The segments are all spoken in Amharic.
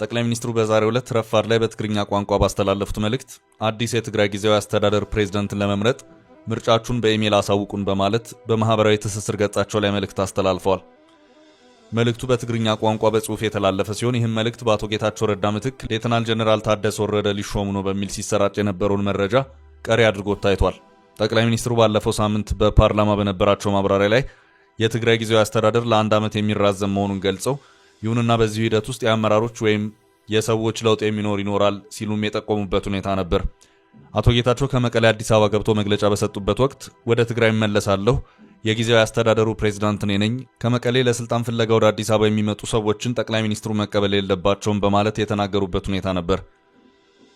ጠቅላይ ሚኒስትሩ በዛሬው ዕለት ረፋድ ላይ በትግርኛ ቋንቋ ባስተላለፉት መልእክት አዲስ የትግራይ ጊዜያዊ አስተዳደር ፕሬዝዳንትን ለመምረጥ ምርጫችሁን በኢሜይል አሳውቁን በማለት በማህበራዊ ትስስር ገጻቸው ላይ መልእክት አስተላልፈዋል። መልእክቱ በትግርኛ ቋንቋ በጽሁፍ የተላለፈ ሲሆን፣ ይህም መልእክት በአቶ ጌታቸው ረዳ ምትክ ሌተናል ጀኔራል ታደሰ ወረደ ሊሾሙ ነው በሚል ሲሰራጭ የነበረውን መረጃ ቀሪ አድርጎት ታይቷል። ጠቅላይ ሚኒስትሩ ባለፈው ሳምንት በፓርላማ በነበራቸው ማብራሪያ ላይ የትግራይ ጊዜያዊ አስተዳደር ለ1 ዓመት የሚራዘም መሆኑን ገልጸው፣ ይሁንና በዚሁ ሂደት ውስጥ የአመራሮች ወይም የሰዎች ለውጥ የሚኖር ይኖራል ሲሉም የጠቆሙበት ሁኔታ ነበር። አቶ ጌታቸው ከመቀሌ አዲስ አበባ ገብቶ መግለጫ በሰጡበት ወቅት ወደ ትግራይ እመለሳለሁ፣ የጊዜያዊ አስተዳደሩ ፕሬዝዳንት እኔ ነኝ፣ ከመቀሌ ለስልጣን ፍለጋ ወደ አዲስ አበባ የሚመጡ ሰዎችን ጠቅላይ ሚኒስትሩ መቀበል የለባቸውም በማለት የተናገሩበት ሁኔታ ነበር።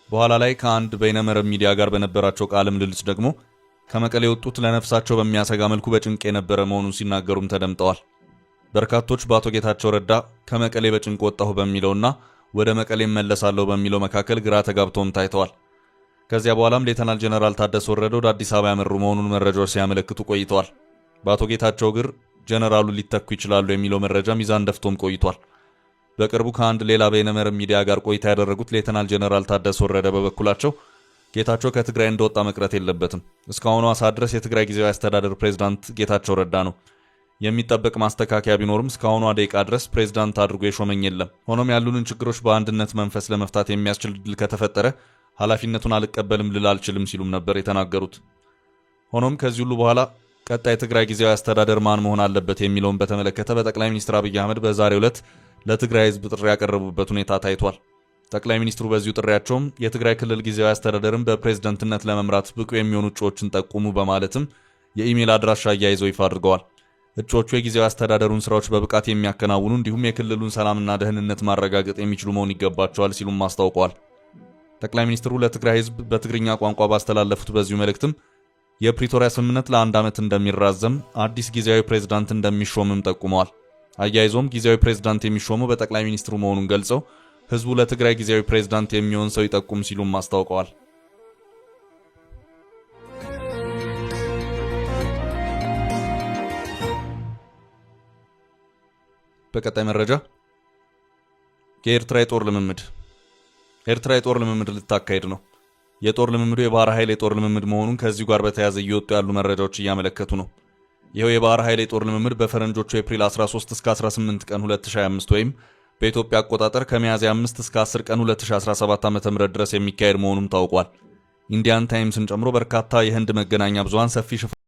በኋላ ላይ ከአንድ በይነመረብ ሚዲያ ጋር በነበራቸው ቃለ ምልልስ ደግሞ ከመቀሌ የወጡት ለነፍሳቸው በሚያሰጋ መልኩ በጭንቅ የነበረ መሆኑን ሲናገሩም ተደምጠዋል። በርካቶች በአቶ ጌታቸው ረዳ ከመቀሌ በጭንቅ ወጣሁ በሚለውና ወደ መቀሌ እመለሳለሁ በሚለው መካከል ግራ ተጋብተውም ታይተዋል። ከዚያ በኋላም ሌተናል ጀነራል ታደሰ ወረደ ወደ አዲስ አበባ ያመሩ መሆኑን መረጃዎች ሲያመለክቱ ቆይተዋል። በአቶ ጌታቸው እግር ጀነራሉ ሊተኩ ይችላሉ የሚለው መረጃ ሚዛን ደፍቶም ቆይቷል። በቅርቡ ከአንድ ሌላ በይነመረብ ሚዲያ ጋር ቆይታ ያደረጉት ሌተናል ጀነራል ታደሰ ወረደ በበኩላቸው ጌታቸው ከትግራይ እንደወጣ መቅረት የለበትም፣ እስካሁኗ ሰዓት ድረስ የትግራይ ጊዜያዊ አስተዳደር ፕሬዝዳንት ጌታቸው ረዳ ነው። የሚጠበቅ ማስተካከያ ቢኖርም እስካሁኗ ደቂቃ ድረስ ፕሬዝዳንት አድርጎ የሾመኝ የለም። ሆኖም ያሉንን ችግሮች በአንድነት መንፈስ ለመፍታት የሚያስችል ድል ከተፈጠረ ኃላፊነቱን አልቀበልም ልል አልችልም ሲሉም ነበር የተናገሩት። ሆኖም ከዚህ ሁሉ በኋላ ቀጣይ የትግራይ ጊዜያዊ አስተዳደር ማን መሆን አለበት የሚለውን በተመለከተ በጠቅላይ ሚኒስትር አብይ አህመድ በዛሬው ዕለት ለትግራይ ሕዝብ ጥሪ ያቀረቡበት ሁኔታ ታይቷል። ጠቅላይ ሚኒስትሩ በዚሁ ጥሪያቸውም የትግራይ ክልል ጊዜያዊ አስተዳደርን በፕሬዝደንትነት ለመምራት ብቁ የሚሆኑ እጩዎችን ጠቁሙ በማለትም የኢሜይል አድራሻ አያይዘው ይፋ አድርገዋል። እጩዎቹ የጊዜያዊ አስተዳደሩን ስራዎች በብቃት የሚያከናውኑ እንዲሁም የክልሉን ሰላምና ደህንነት ማረጋገጥ የሚችሉ መሆን ይገባቸዋል ሲሉም አስታውቀዋል። ጠቅላይ ሚኒስትሩ ለትግራይ ሕዝብ በትግርኛ ቋንቋ ባስተላለፉት በዚሁ መልእክትም የፕሪቶሪያ ስምምነት ለ1 ዓመት እንደሚራዘም፣ አዲስ ጊዜያዊ ፕሬዝዳንት እንደሚሾምም ጠቁመዋል። አያይዞም ጊዜያዊ ፕሬዝዳንት የሚሾመው በጠቅላይ ሚኒስትሩ መሆኑን ገልጸው ህዝቡ ለትግራይ ጊዜያዊ ፕሬዝዳንት የሚሆን ሰው ይጠቁም ሲሉም አስታውቀዋል። በቀጣይ መረጃ የኤርትራ የጦር ልምምድ። ኤርትራ የጦር ልምምድ ልታካሄድ ነው። የጦር ልምምዱ የባህር ኃይል የጦር ልምምድ መሆኑን ከዚሁ ጋር በተያያዘ እየወጡ ያሉ መረጃዎች እያመለከቱ ነው። ይኸው የባህር ኃይል የጦር ልምምድ በፈረንጆቹ ኤፕሪል 13 እስከ 18 ቀን 2025 ወይም በኢትዮጵያ አቆጣጠር ከሚያዝያ 5 እስከ 10 ቀን 2017 ዓ.ም ድረስ የሚካሄድ መሆኑም ታውቋል። ኢንዲያን ታይምስን ጨምሮ በርካታ የህንድ መገናኛ ብዙሃን ሰፊ ሽፋን